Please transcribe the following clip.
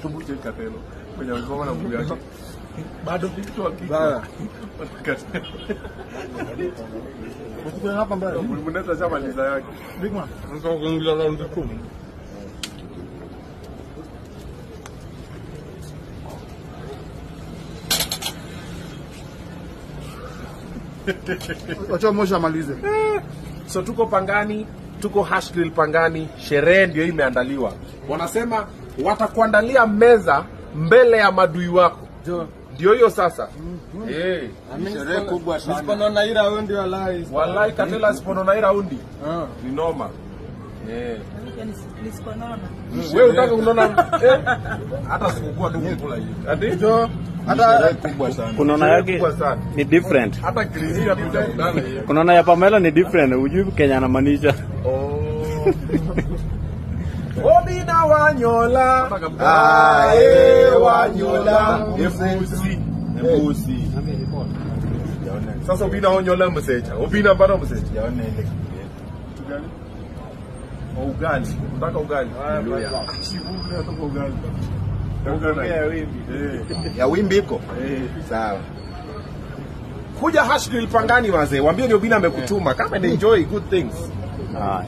Tumuje Katelo. Mwenye amesoma na mguu yake. Bado kitu hakika. Katelo. Uko hapa mbele. Mnaweza chama liza yake. Big man. Mtu kuingia round 10. Wacha mmoja amalize. So tuko Pangani, tuko Hash Grill Pangani, sherehe ndio imeandaliwa. Wanasema watakuandalia meza mbele ya madui wako. Ndio hiyo sasa. Eh, Sherehe kubwa sana. Nisiponona hii raundi walai. wallahi Katela asiponona hii raundi ni noma. Eh. Nisiponona. Wewe unataka kunona hata sikukua tu kukula hivi. Ati? Hata Kubwa sana. Kunona yake Kubwa sana. ni different. Hata Kristina tutakutana hiyo. Kunona ya Pamela ni different. Hujui Kenya anamaanisha. Oh. Obina Wanyola. Ae, Wanyola. Efusi. Mbuzi. Sasa Obina Wanyola msecha. Obina bado msecha. Sijaona ile kitu. Kitu gani? Oh, ugali. Unataka ugali? Shibu nataka ugali. Ugali ya wimbi. Ya wimbi iko? Eh. Sawa. Kuja Hash Grill Pangani wazee. Waambie ni Obina amekutuma. Come and enjoy good things. Haya.